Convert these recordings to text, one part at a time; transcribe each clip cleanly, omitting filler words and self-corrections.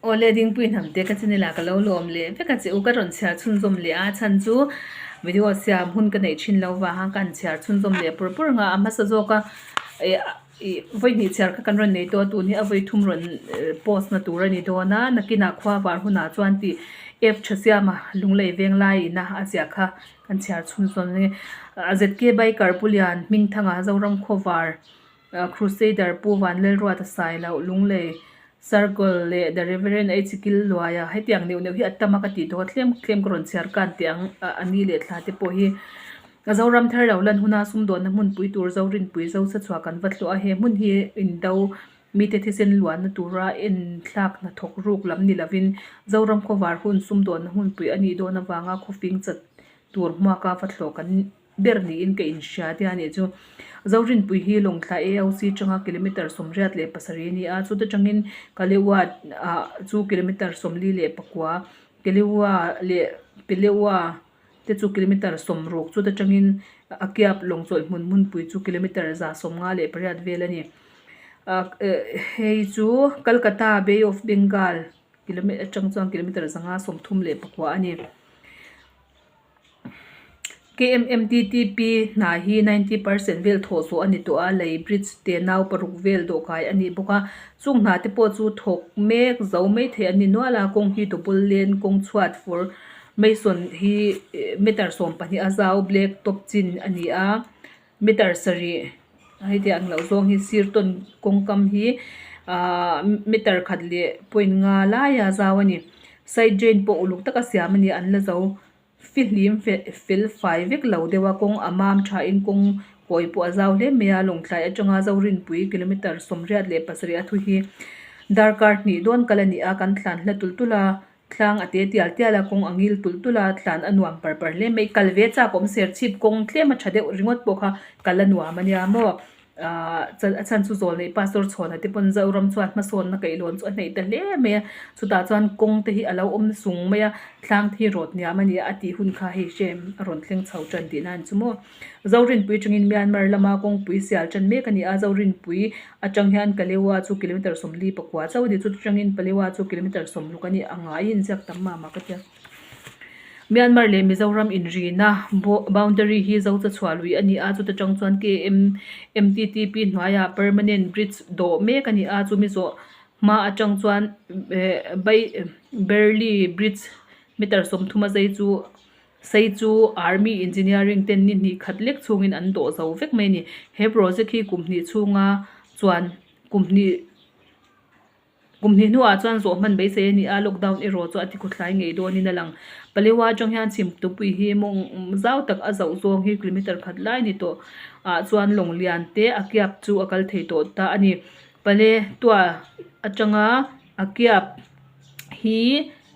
Awle Dingpui hnamte ka channel ah ka lo lawm leh vek a che u ka rawn chhiar chhunzawm leh a chhan chu video siam hun ka neih thin lo vang a ka han chhiar chhunzawm leh pur pur ang a a hmasa zawk a ih ih vawi hnih chhiar kha kan rawn nei tawh a tun hi a vawi thum rawn post na tur a ni dawn a nakinah khua var hunah chuan tih app tha siama lunglei veng lai ina a ziah kha kan chhiar chhunzawm ang e ZK biker Pu Lian Hmingthanga Zoram Khawvar Crusader Pu Vanlalruata Sailoh Lunglei Circle leh The Reverend H Kil Luaia hetiang neuh neuh hi a tam a ka tih tawh a tlem tlem ka rawn chhiar kan tih ang a ni leh thla te pawh hi Zoram thar lo lan huna sumdawnna hmunpui tur Zorinpui Zosa chhuah kan va thlawh a he hmun hi indo mite thisen luanna tura enthlak hnathawk ruk lam ni lovin Zoram khawvar hun sumdawnna hmunpui a nih dawn avanga khawfing chat tur hmuaka va thlawh kan ber niin ka inhria tia nih chu. Zorinpui hi Lawngthla AOC atanga kilometre 87 a ni a, chuta tangin Kalewa ah chu kilometre 44, Kelewa leh Pelewa te chu kilometre 60, chuta tangin Akyap Lawngchawlh hmun hmunpui chu kilometre 158 vel a ni. Hei chu Calcutta Bay of Bengal atang chuan kilometre 534 a ni. KMMTTP hna hi 90% vel thawh zawh a ni tawh a, lei bridge te nau paruk vel dawhkai a nih bawk a, chung hna te pawh chu thawk mek zo mai thei an ni nual a, kawng hi double lane kawng chhuat fur mason hi meter 12 a zau black top chin a ni a, meter sarih heti ang loh zawng hi sir tawn kawngkam hi ahh meter khat leh point nga laia zau a ni side drain pawh uluk taka siam a ni an la zo fihlim fel fai vek lo deuh a kawng a mam thain kawng kawi pawh a zau hle mai a lawngtlai atanga Zorinpui kilometer 87 a thu hi darkar hnih dawn kal a ni a kan tlan hla tulh tulh a. Tlang a te tial tial a, kawng a ngil tulh tulh a, tlan a nuam par par hle mai. Kal ve chak awm ser chhip kawng tlem a tha deuh ringawt pawh kha kal a nuam a nia maw. Ahh a chhan chu zawl neih pastor chhuana te pawn Zoram chuan hmasawnna kaihlawn chu a hneih ta hle mai a, chutah chuan kawng te hi a lo awm sung mai a, tlang te hi rawt niam a ni a, a tih hun kha hei hrem a rawn thleng chho tan tihna a ni chu maw. Zorinpui atangin Myanmar lama kawngpui sial tan mek a ni a, Zorinpui atang hian Kalewa chu kilometre 44 chauh a ni, chuti atangin Palewa chu kilometre 60 a ni a ngaiin ziak tam mah mah ka tia. Myanmar leh Mizoram inrina boundary hi Zocha chhuah lui a ni a, chuta tang chuan KMMTTP hnuaiah permanent bridge dawh mek a ni a, chumi zawh hma atang chuan Bairley bridge meter 30 a zai chu Sei chu Army Engineering ten ni hnih khat lek chhungin an dawh zo vek mai a ni. He project hi kum hnih chhunga chuan kum hnih kum hnih hnuah chuan zawh hman beisei a ni a, lockdown erawh chu a ti khawthlai ngei dawnin a lang. Palewa atang hian chhim tupui hi mawng zau tak a zauh zawng hi kilometer khat lai ni tawh ah chuan lawng lian te a kiap chu a kal thei tawh ta a ni. Pale tua atanga a kiap hi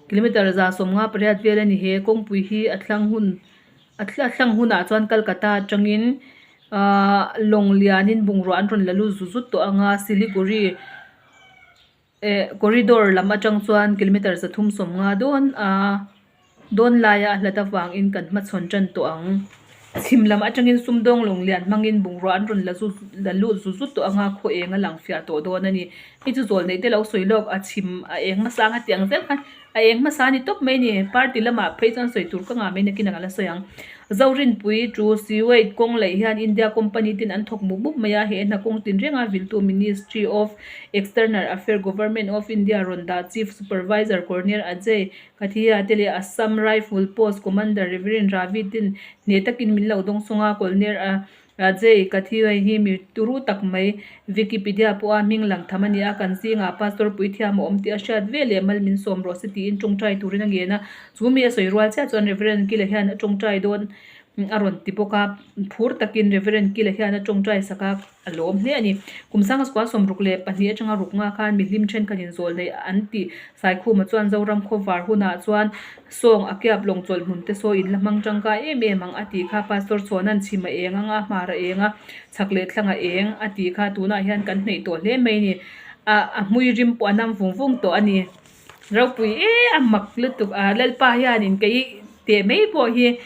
Kilometer 58 vel a ni he kawngpui hi a thlang hun a thlang hunah chuan Calcutta atangin ahh lawng lianin bungrua an rawn la lut zut zut tawh ang a Siliguri eh corridor lam atang chuan kilometer 350 dawn a dawn laia a hlat avangin kan hmachhawn tan tawh ang. Chhim lam atangin sumdawng lawng lian hmangin bungrua an rawn la zut la lut zut zut tawh ang a khaw eng a lang fiah tawh dawn a ni. Hei chu zawl neih te lo sawi lawk a chhim a eng hmasa ang a ti ang zel khan a eng hmasa a ni tawp mai a ni. Party lamah phei chuan sawi tur ka ngah mai nakin ang a la sawi ang. Zorinpui chu Siweit kawng laih hian India company ten an thawk mup mup mai a, he hna kawng tinrenga viltu Ministry of External Affair Government of India rawn dah Chief Supervisor Colonel Ajay Kathia te leh Assam Rifle Post Commander Rev Ravi ten hneh takin min lo dawng sawng a, Colonel Ajay Kathia hi mi turu tak mai Wikipedia pawha hming lang tham a ni a, kan zingah Pastor Puithiam a awm tih a hriat ve leh mal min sawm rawh se tiin tawngtai turin a ngen a, chu mi a sawi rual chiah chuan Rev Kila hian a tawngtai dawn a rawn ti bawk a, phur takin Rev Kila hian a tawngtai sak a. A lawm hle a ni. Kum sanga sukua 62 atanga ruk nga khan mihlim thenkhat in zawl neih an tih Saikhuma chuan Zoram khawvar hunah chuan sawng a kiap lawng chawlh hmun te saw in la hmang tangkai em em ang a tih kha Pastor Chhuanan chhim a eng anga hmar a eng a, chhak leh thlang a eng a tih kha tunah hian kan hneih tawh hle mai a ni. A a hmui rim pawh a nam vung vung tawh a ni. Ropui e a mak lutuk a Lalpa hianin kei teh mai pawh hi.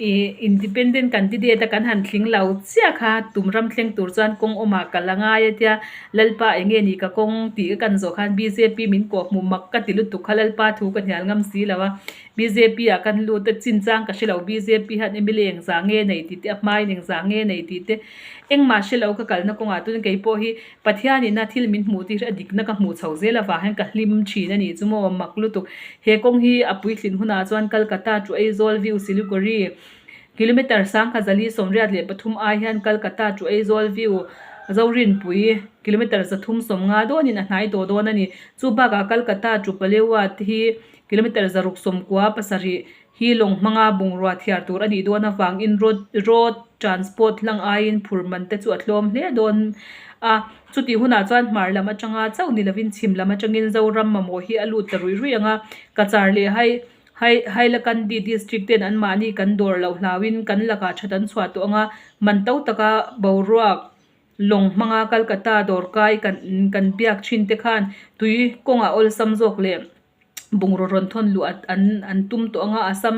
Ih independent candidate a kan han thling lo chiah kha tum ram thleng tur chuan kawng awmah kal a ngai a tia Lalpa eng nge ni ka kawng tih ka kan zawh khan bjp min kawh hmuh mak ka ti lutuk kha Lalpa thu ka hnial ngam si lo a bjp ah kan lut a chinchang ka hre lo bjp hian mla engzah nge nei tih te a hmain engzah nge nei tih te engmah hre lo ka kalna kawngah chuan kei pawh hi Pathianin a thil min hmuh tir a dikna ka hmuh chho zel avang hian ka hlim thin a nih chu maw mak lutuk. He kawng hi a puitlin hunah chuan Kolkata to Aizawl View Siliguri kilometre sangkhat zali 83 ai hian Kolkata to Aizawl View Zorinpui kilometre 350 dawnin a hnai tawh dawn a ni. Chu bakah Kolkata to Palewa te hi kilometre 697 hi lawng hmanga bungrua thiar tur a nih dawn avangin road road transport hlang aiin phur man te chu a tlawm hle dawn a, chutih hunah chuan hmar lam atanga chauh ni lovin chhim lam atangin Zoram mamawh hi a lut ta ruih ruih ang a, Cachar leh Hai Hai Hailakandi district ten anmahni kan dawr loh hlauhin kan lakah that an chhuah tawh ang a, man to taka boruak lawng hmanga Kolkata dawrkai kan kan biak thin te khan tui kawngah awlsam zawk leh. bungraw rawn thawn luh an an tum tawh ang a Assam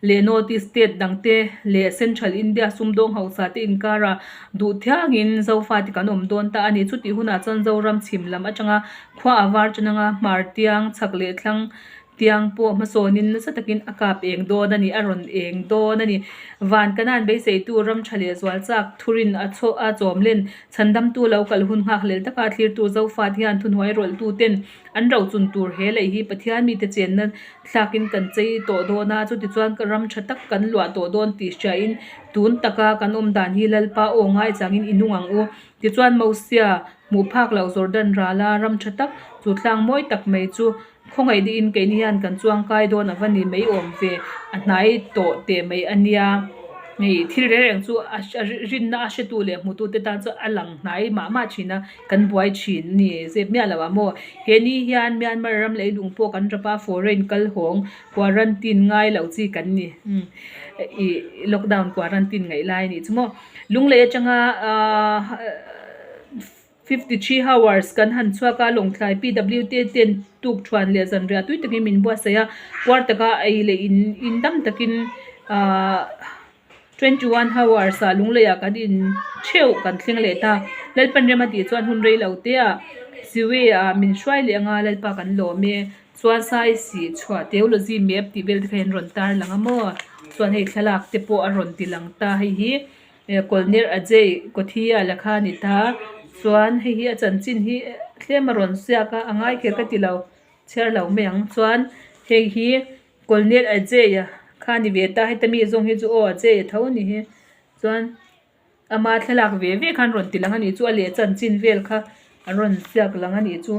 leh North East state dang te leh Central India sumdawng hausa te inkarah duh thiangin Zofa te kan awm dawn ta a ni. Chutih hunah chuan Zoram chhim lam atanga khua a var tan anga hmar tiang chhak leh thlang tiang pawh hmasawnin nasa takin a kap eng dawn a ni a rawn eng dawn a ni. Van Kanan beiseitu ram tha leh zual chak thurin a chhaw a chawm len chhandamtu lo kal hun nghakhlel taka thlirtu Zofa te hian thuhnuai rawlhtu ten An rochun tur he lei hi Pathian mite chenna thlakin kan chei tawh dawn a, chutichuan ka ram tha tak kan luah tawh dawn tih hriain tun taka kan awm dan hi Lalpa aw ngaichangin i nung ang u. Tichuan Mosia hmuh phak loh Jordan rala ram tha tak chu tlang mawi tak mai chu khawngaih dihin keini hian kan chuangkai dawn a va ni mai awm ve, a hnai tawh teh mai a nia. Hei thil reng reng chu a rinna a hretu leh hmutute tan chuan a lang hnai mah mah thin a. Kan buai thin a ni zep miah lo ah maw? He ni hian Myanmar ram leilung pawh kan rapa foreign kal hawng quarantine ngai loh chi kan ni. Ih lockdown quarantine ngaih lai a nih chu maw? Lunglei atanga ahh 53 hours kan han chhuak a, Lawngtlai PWT ten tuk thuan leh zanriah tui takin min buatsaih a, puar taka ei leh in in dam takin ahh. 21 hours ah lunglei ah kan in theuh kan thleng leh ta. Lalpan rem a tih chuan hun rei lo te ah Siwe ah min hruai leh anga Lalpa kan lawm e. Chuan sai sih chhuah theology map tih vel te kha in rawn tar lang a maw. Chuan hei thlalak te pawh a rawn ti lang ta hei hi Colonel Ajay Kothia la kha a ni ta. Chuan hei hi a chanchin hi tlem a rawn ziak a, a ngai kher ka ti lo chhiar lo mai ang. Chuan hei hi. Colonel Ajay-a kha a ni ve ta, heta mi zawng hi chu aw Ajay-a tho a ni hi chuan ama thlalak ve ve khan rawn ti lang a nih chu a leh chanchin vel kha an rawn ziak lang a nih chu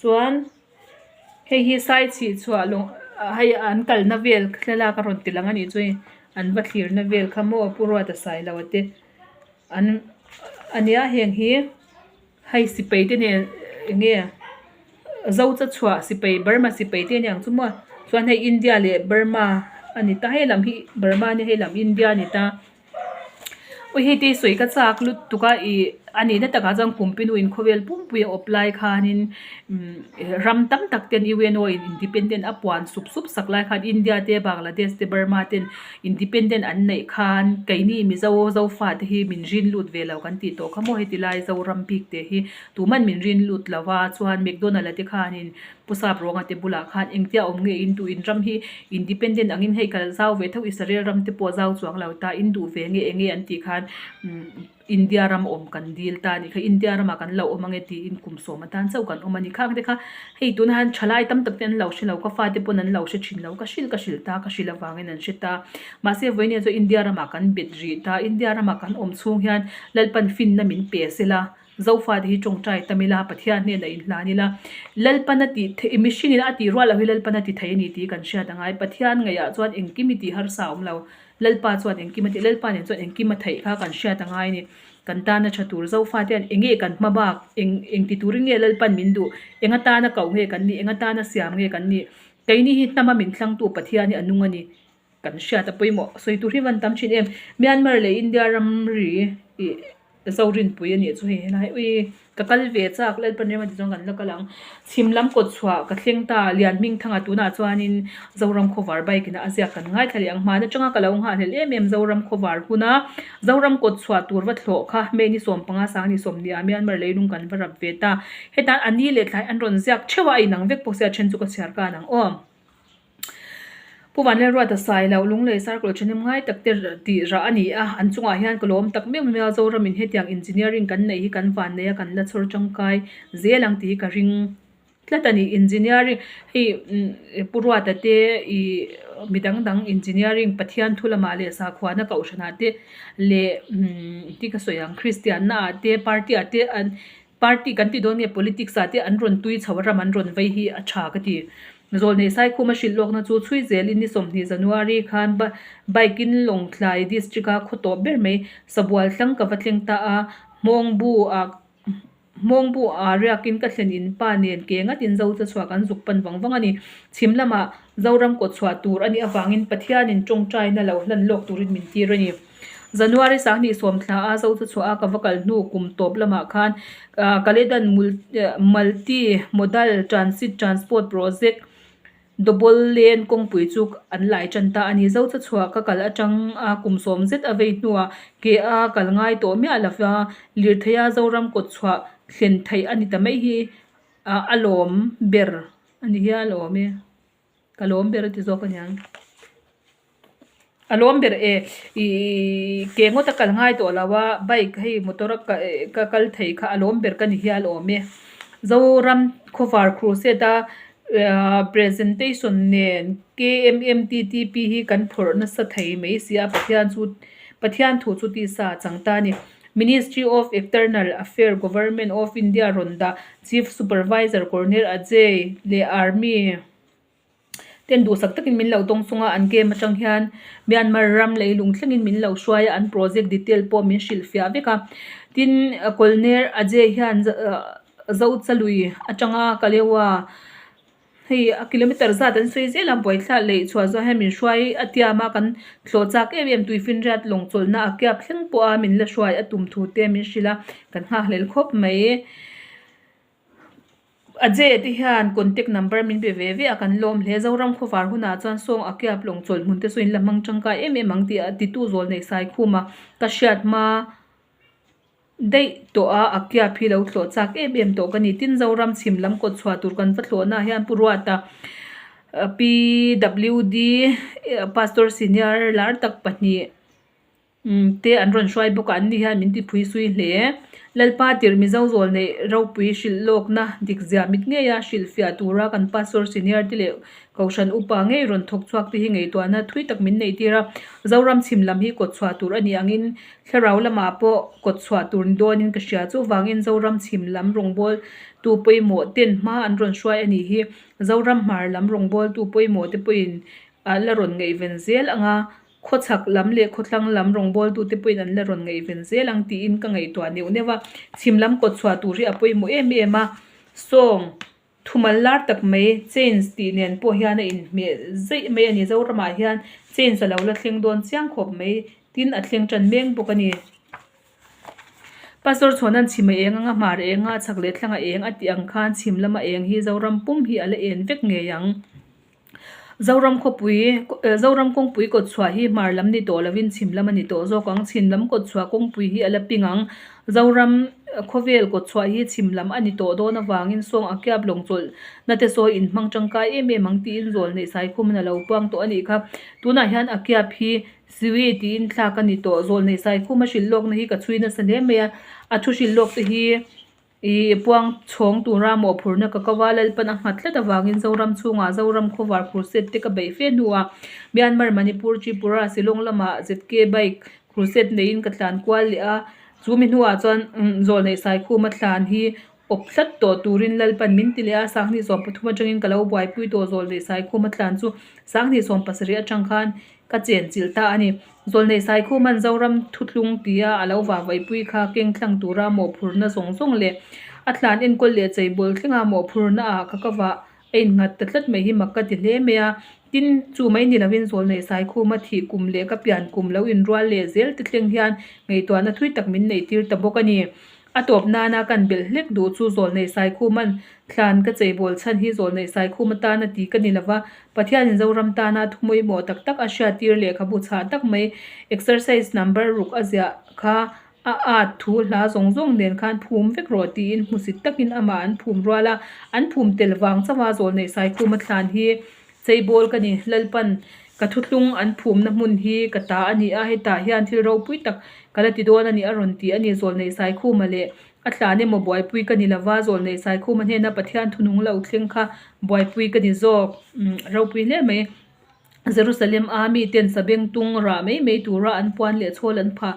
chuan hei hi sai chhih chhuah lawng hei an kalna vel thlalak a rawn ti lang a nih chu hei an va thlirna vel kha maw Pu Ruata Sailoa te an ania heng hi. Hei sipai te nen eng nge Zocha chhuah sipai Burma sipai te aniang chu maw chuan hei India leh Burma a ni ta hei lam hi Burma a nia hei lam India a ni ta awi hei te hi sawi ka chak lutuk a ih a nihna takah chuan kumpinu in khawvel pumpui a awp lai khanin umm ram tam tak ten U N O in independent a puan sup sup sak lai khan India te Bangladesh te Burma ten Independent an neih khan keini Mizo Zofa te hi min rin lut ve lo kan tih tawh kha maw heti lai Zoram bik te hi tuman min rin lut lo a chuan McDonald a te khanin Pu Sap Ruanga te bulah khan engtia awm nge in duh in ram hi Independent angin hei kal zau ve tho Israel ram te pawh zau chuang lo ta in duh ve nge enge an tih khan India ram awm kan dil ta a nih kha, India ramah kan lo awm ange tiin kum sawm atan chauh kan awm a ni. Khang te kha hei tunah hian thalai tam tak te an lo hre lo, ka fate pawn an lo hre thin lo, ka hrilh ka hrilh ta, ka hrilh avangin an hre ta. Mahse vawiin hian chuan India ramah kan bet rih ta, India ramah kan awm chhung hian Lalpan finna min pe sela, Zofate hi tawngtai tam ila, Pathian hnenah inhlan ila, Lalpan a tih theih, mihringin a tih rual loh hi Lalpan a ti thei a ni tih kan hriat angai. Pathian ngaihah chuan engkim i tih harsa a awm lo. Lalpa chuan engkim a ti, Lalpa nen chuan engkim a theih kha kan hriat a ngai a ni. Kan tana tha tur Zofa te hian eng nge kan hma bak, eng eng ti turin nge Lalpan min duh, eng atana koh nge kan nih, eng atana siam nge kan nih. Keini hi hnama min thlangtu Pathian hi a nung a ni. Kan hriat a pawimawh. Sawi tur hi van tam thin em. Myanmar leh India ramri ih Zorinpui a nih chu hei helai ui. Ka kal ve chak, Lalpan rem a ti chuan kan la kal ang. Chhim lam kawt chhuah ka thleng ta, Lianhmingthanga tunah chuanin Zoram Khawvar bike ina a ziak kan ngaithla leh ang. Hmaan atanga ka lo nghahhlelh em em Zoram Khawvar huna Zoram kawt chhuah tur va thlawh kha May ni 15 sang ni 20 ah Myanmar leilung kan va rap ve ta. Hetan a ni leh thlai an rawn ziak theuh a, a inang vek bawk sia a then chu ka chhiar kan ang aw. Pu Vanlalruata sai loh Lunglei Circle thahnem ngai tak te tih rah a ni a, an chungah hian ka lawm tak meuh meuh a, Zoramin hetiang engineering kan neih hi kan van nei a, kan la chhawr tangkai zel ang tih hi ka ring tlat a ni. Engineering hei Pu Ruata te ih mi dang dang engineering Pathian thu lamah leh sakhuana kohhranah te leh tih ka sawi ang Kristianna ah te party ah te an Party kan ti dawn nge politics ah te an rawn tui chho a ram an rawn vei hi a tha ka ti. Zawlnei Saikhuma hrilh lawkna chu chhui zelin ni 20 January khan bike in Lawngtlai district a khaw tawp ber mai Sabual tlang ka va thleng ta a, Hmawngbu ah Hmawngbu ah riakin ka thlen in pa nen ke ngatin zo cha chhuah kan zuk pan vang vang a ni. Chhim lamah Zoram kawt chhuah tur a nih avangin Pathianin tawngtaina lo hlan lawk turin min tir a ni. January 20 thla a zo chu chhuah a ka va kal hnu kum tawp lamah khan Kaledan Multi Modal Transit Transport Project Double Lane kawngpui chu an lai tan ta a ni. Zo chu chhuah ka kal atang a kum sawm zet a vei hnuah ke a kal ngai tawh miah lova lirtheia Zoram kawt chhuah thlen theih a ni ta mai hi a lawm ber a ni hial awm e. Ka lawm ber a ti zawk aniang. A lawm ber e ihh ke ngawt a kal ngai tawh lo a bike hei motor a ka kal thei kha a lawm ber ka ni hial awm e. Zoram Khawvar Crusade a presentation nen KMMTTP hi kan phawrh nasa thei mai si a Pathian chu Pathian thu chu tisa a chang ta a ni. Ministry of External Affair Government of India rawn dah Chief Supervisor Colonel Ajay leh Army Ten duhsak takin min lo dawng chung a, an game atang hian Myanmar ram leilung thlengin min lo hruai a, an project detail pawh min hrilhfiah vek a. Tin, Colonel Ajay hian Zochalui atanga Kalewa hei a kilometer zat an sawi zel a, buaithla leh chhuah zawh hian min hruai a tiam a, kan thlawh chak em em tuifinriat lawng chawlhna a kiap thleng pawh a min la hruai a tum thu te min hrilh a, kan nghakhlel khawp mai. Ajay te hian contact number min pe ve ve a kan lawm hle. Zoram khawvar hunah chuan sawng a kiap lawng chawlh hmun te saw in la hmang tangkai em em ang tih a titu zawl nei sai khum a ka hriat hma daih tawh a a kiap hi lo thlawh chak em em tawh ka ni. Tin Zoram chhim lam kawt chhuah tur kan va thlawhna ah hian Pu Ruata PWD Pastor Senior lar tak pahnih Umm te an rawn hruai bawk a, an ni hian min ti phui sui hle. Lalpa tirh Mizo zawl neih ropui hrilh lawkna dik zia mit ngeia hrilh fiah tura kan Pastor Senior te leh Kohhran Upa ngei rawn thawk chhuak te hi ngaihtuahna thui tak min neih tir a. Zoram chhim lam hi kawt chhuah tur a nih angin thlarau lamah pawh kawt chhuah tur ni dawnin ka hria. Chuvangin Zoram chhim lam rawngbawltu pawimawh ten hma an rawn hruai a nih hi. Zoram hmar lam rawngbawltu pawimawh te pawhin a la rawn ngaihven zel ang a. Khawchhak lam leh khawthlang lam rawngbawltute pawhin an la rawn ngaihven zel ang tiin ka ngaihtuah neuh neuh a, chhim lam kawt chhuah tur hi a pawimawh em em a, sawng thumal lar tak mai change tih nen pawh hian a inhmeh zeih mai a ni. Zoramah hian change a lo la thleng dawn chiang khawp mai tin a thleng tan meng bawk a ni. Pastor Chhuanan chhim a eng anga hmar eng a, chhak leh thlang a eng a tih ang khan chhim lama eng hi Zoram pum hi a la en vek ngei ang. Zoram khawpui Zoram kawngpui kawt chhuah hi hmar lam ni tawh lovin chhim lam a ni tawh zawk ang. Chhim lam kawt chhuah kawngpui hi a la ping ang. Zoram khawvel kawt chhuah hi chhim lam a ni tawh dawn avangin sawng a kiap lawng chawlh na te sawi in hmang tangkai em em ang tiin zawl neih Saikhum in a lo puang tawh a nih kha. Tunah hian a kiap hi Siwi tiin thlak a ni tawh. Zawl neih Saikhum a hrilh lawkna hi ka chhui nasa hle mai a. A thu hrilh lawk te hi Ih puang chhawng tura mawhphurhna ka ko a, Lalpan a nghat tlat avangin Zoram chhungah Zoram khawvar crusade te ka beih fe hnuah Myanmar, Manipur, Tripura, Shillong lamah ZK bike crusade neiin ka tlan kual leh a, chu mi hnuah chuan Zawlneih Saikhuma thlan hi awp tlat tawh turin Lalpan min ti leh a, 2013 atangin ka lo buaipui tawh Zawlneih Saikhuma thlan chu 2017 atang khan Ka chen chilh ta a ni. Zawlnei Saikhuman Zoram Thutlung tia a lo vahvaihpui kha keng thlang tura mawhphurhna zawng zawng leh a thlan enkawl leh cheibawl thlenga mawhphurhna ah ka ka vah a innghat ta tlat mai hi mak ka ti hle mai a. Tin, chu mai ni lovin Zawlnei Saikhuma thih kum leh ka pian kum lo inrual leh zel te thleng hian ngaihtuahna thui tak min neih tir ta bawk a ni. A tawp nana kan belh hlek duh chu Zawlnei Saikhuman thlan ka cheibawl chhan hi Zawlnei Saikhum atana ti ka ni lova, Pathianin Zoram tana thu mawimawh tak tak a hriattir lehkhabu chhah tak mai exercise number ruk a ziah kha a at thu hla zawng zawng nen khan phum vek rawh tiin hmusit takin amah an phum rual a, an phum tel vang chauha Zawlnei Saikhuma thlan hi Cheibawl ka ni, Lalpan ka thuthlung an phumna hmun hi ka ta a ni a, hetah hian thil ropui tak ka la ti dawn a ni a rawn ti a ni. Zawlneih Saikhuma leh a tlan emaw buaipui ka ni lova, Zawlneih Saikhuma hnena Pathian thunung lo thleng kha buaipui ka ni zawk. Ropui hle mai. Jerusalem a miten sabengtung rah mai mai tura an puan leh chhawl an phah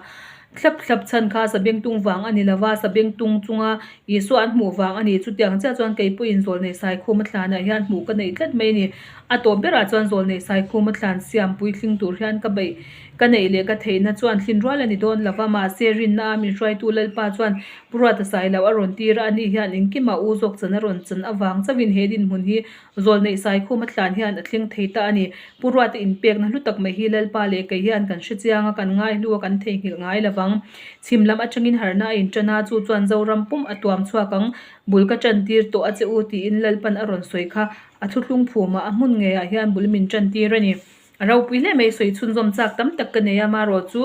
thlap thlap chhan kha sabengtung vang a ni lova, sabengtung chunga Isua an hmuh vang a ni. Chutiang chiah chuan kei pawhin Zawlnei Saikhuma thlanah hian hmuh ka neih tlat mai a ni. A tawp berah chuan Zawlnei Saikhuma thlan siam puitling tur hian ka beih ka neih leh ka theihna chuan thlin rual a ni dawn lo va, mahse rinna a min hruaitu Lalpa chuan Pu Ruata Sailo a rawn tir a, ani hian engkimah u zawk chan a rawn chan avang chauhin he dinhmun hi Zawlneih Saikhuma thlan hian a thleng thei ta a ni. Pu Ruata inpekna hlu tak mai hi Lalpa leh kei hian kan hre chiang a, kan ngaihlu a, kan theihnghilh ngai lo vang. Chhim lam atangin harhna a intan a, chu chuan Zoram pum a tuam chhuak ang, bul ka tan tir tawh a che u tiin Lalpan a rawn sawi kha a thuthlung phumah a hmun ngeiah hian bul min tan tir a ni. A ropui hle mai, sawi chhunzawm chak tam tak ka nei a, marawh chu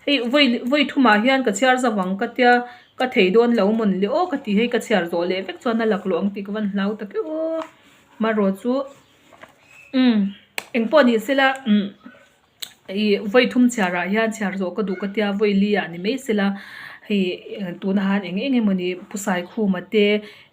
hei vawi vawi thumah hian ka chhiar zo vang ka tia ka thei dawn lo mawn le aw ka ti hei ka chhiar zawh leh vek chuan a laklawh ang tih ka van hlau tak e aw marawh chu umm engpawh ni sela umm. Ih vawi thum chhiar ah hian chhiar zawh ka duh ka tia vawi li ah ni mai sela hei tuna han eng eng emawni Pu Saikhuma te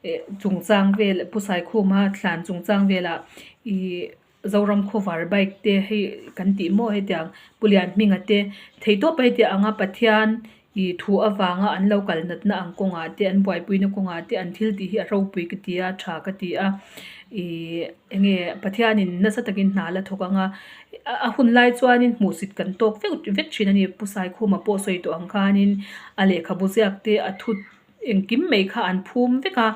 eh chungchang vel Pu Saikhuma thlan chungchang velah ih Zoram khawvar bike te hei kan tih maw hetiang Pu Lianhminga te theihtawp a heti anga Pathian Ih thu avanga an lo kal natna ang kawngah te an buaipuina kawngah te an thil tih hi a ropui ka ti a tha ka ti a ih enge Pathianin nasa takin hna la thawk ang a a hun lai chuanin hmuhsit kan tawk vek vek thin a ni Pu Saikhuma pawh sawi tawh ang khanin a lehkhabu ziak te a thu engkim mai kha an phum vek a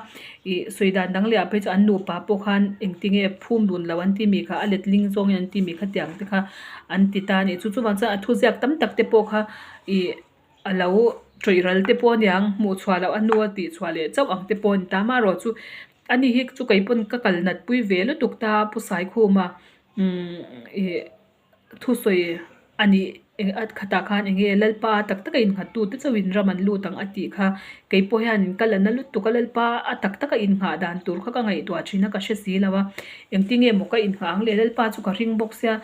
ih sawi dan dang leh ah phei chu an nupa pawh khan engtinge phum dun lo an ti mi kha a letling zawngin an ti mi kha tiang te kha an ti ta a ni chu chuvang chuan a thu ziak tam tak te pawh kha. Ih a lo tawih ral te pawh aniang hmuh chhuah loh a hnu a tih chhuah leh chauh ang te pawh a ni ta amaherawh chu ani hi chu kei pawn ka kal nat pui ve lutuk ta Pu Saikhuma umm ih thusawi a nih eng a khatah khan eng nge Lalpa tak taka innghat tu te chauhin ram an lut ang a tih kha kei pawh hian ka la na lutuk a Lalpa a tak taka innghah dan tur kha ka ngaihtuah thin a ka hre si lo a engtin nge maw ka innghah ang le Lalpa chu ka ring bawk sia.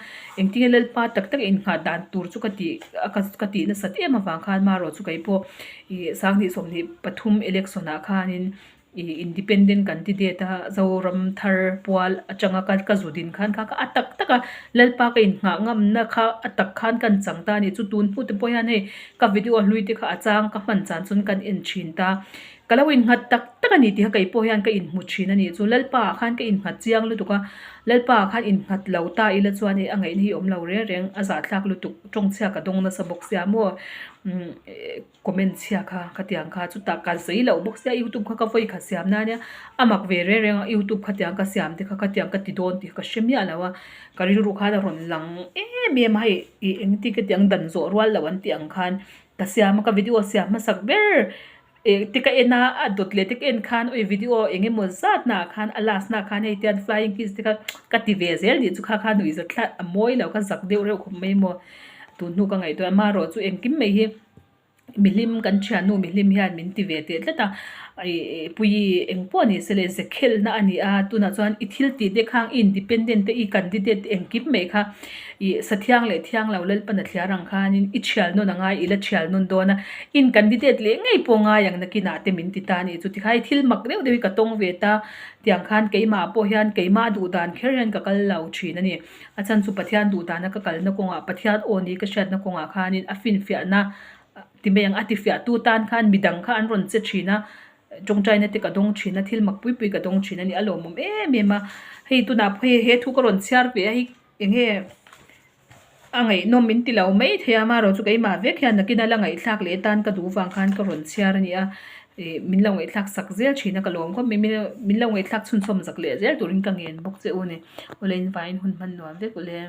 Engtinge Lalpa tak tak innghah dan tur chu ka tih a ka tih nasat em avang khan marawh chu kei pawh ih sanghnih 23 election ah khanin ih independent candidate a Zoram thar pual atanga ka ka zu din khan kha a tak tak a Lalpa ka innghah ngamna kha a tak khan kan chang ta a ni chu tun hnu te pawh hian hei ka video hlui te kha a chang ka hman chan chuan kan en thin ta. Ka lo innghat tak tak a ni tih kha kei pawh hian ka inhmu thin a ni. Chu Lalpa ah khan ka innghat chiang lutuk a, Lalpa ah khan innghat lo ta ila chuan hei a ngaihna hi awm lo reng reng, a zahthlak lutuk, tawngchhia ka dawng nasa bawk sia maw umm comment chhia kha khatiang kha chutah ka zei loh bawk sia youtube kha ka vawi khat siam na ania a mak ve reng reng a youtube khatiang ka siam te kha khatiang ka ti dawn tih ka hre miah lo a, ka rilru khan a rawn lang em em a hei ih engtin ka tiang dan zawh rual loh an tih ang khan ka siam a ka video siam hmasak ber. Eng te ka en a, a dawt leh te ka en khan ui video eng emaw zat naah khan a last naah khan hei tian flying kiss te kha ka ti ve zel nih chu kha kha nuih zat thla a mawi lo ka zak deuh reuh khawp mai maw tun hnu ka ngaihtuah a amaherawh chu engkim mai hi mihlim kan thiannu mihlim hian min ti ve teh tlat a ih puii eng pawh ni se le ze khelhna a ni a tunah chuan i thil tih te khang i independent te i candidate te engkim mai kha Ih, sa thiang leh thiang lo Lalpan a thliar ang khanin i thial nawn a ngai, i la thial nawn dawn a, in candidate leh ngei pawh ngai ang nakinah te min ti ta a nih chu. Tikhai thil mak deuh deuh hi ka tawng ve ta, tiang khan keimah pawh hian keimah duh dan kher hian ka kal lo thin a ni. A chhan chu Pathian duh dana ka kalna kawngah, Pathian aw ni ka hriatna kawngah khanin a finfiahna ti mai ang, a tifiahtu tan khan midang kha an rawn che thin a, Tawngtaina te ka dawng thin a, thil mak pui pui ka dawng thin a ni, a lawmawm em em a. Hei tunah pawh hei he thu ka rawn chhiar ve a hei eng nge a ngaihnawm min ti lo mai thei a, amaherawh chu keimah vek hian nakin a la ngaihthlak leh atan ka duh vang khan ka rawn chhiar a ni a, ih min lo ngaihthlak sak zel thin a ka lawm khawp mai, min lo ngaihthlak chhunchawm zak leh zel turin ka ngen bawk che u a ni. Awle in vaiin hun hman nuam vek ule.